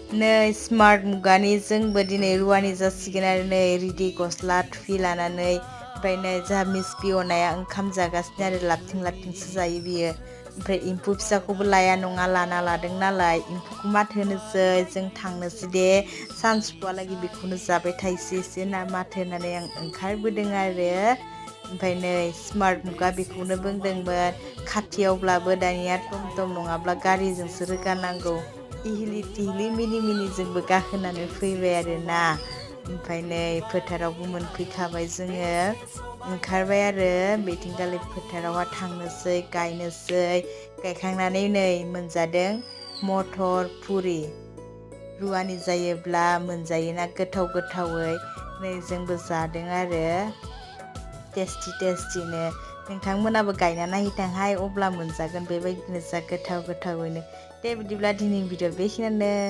नै स्मार्ट मुगानि जोंबो दिनै रुवानि जासिगोन आरो नै रेडि गस्ला थुफि लानानै ओमफ्राय नै जोंहा मिस पियनाया ओंखाम जागासिनो आरो लाबथिंसो जायो बियो ओमफ्राय एम्फौ फिसाखौबो लाया नङा लाना लादों नालाय एम्फौखौ माथो होनोसै जों थांनोसै दे सानसुफुआलागै बेखौनो जाबाय थाइसे एसे ना माथो होननानै आं ओंखारबोदों आरो ओमफ्राय नै स्मार्ट मुगा बेखौनो बुंदोंमोन खाथियावब्लाबो दानिया टमटम नङाब्ला गारिजोंसो रोगानांगौ इहिलि तिहिलि मिनि मिनिजोंबो गाखोनानै फैबाय आरोना ओमफ्राय नै फोथारावबो मोनफैखाबाय जोङो ओंखारबाय आरो बेथिंगालि फोथारावहा थांनोसै गायनोसै गायखांनानै नै मोनजादों मटर पुरि रुवानि जायोब्ला मोनजायोना गोथाव गोथावै नै जोंबो जादों आरो टेस्टिनो नोंथांमोनाबो गायना नायहैथांहाय अब्ला मोनजागोन बेबायदिनो जा गोथाव गोथावैनो दे बिदिब्ला दिनैनि भिडिअ बेखिनियानो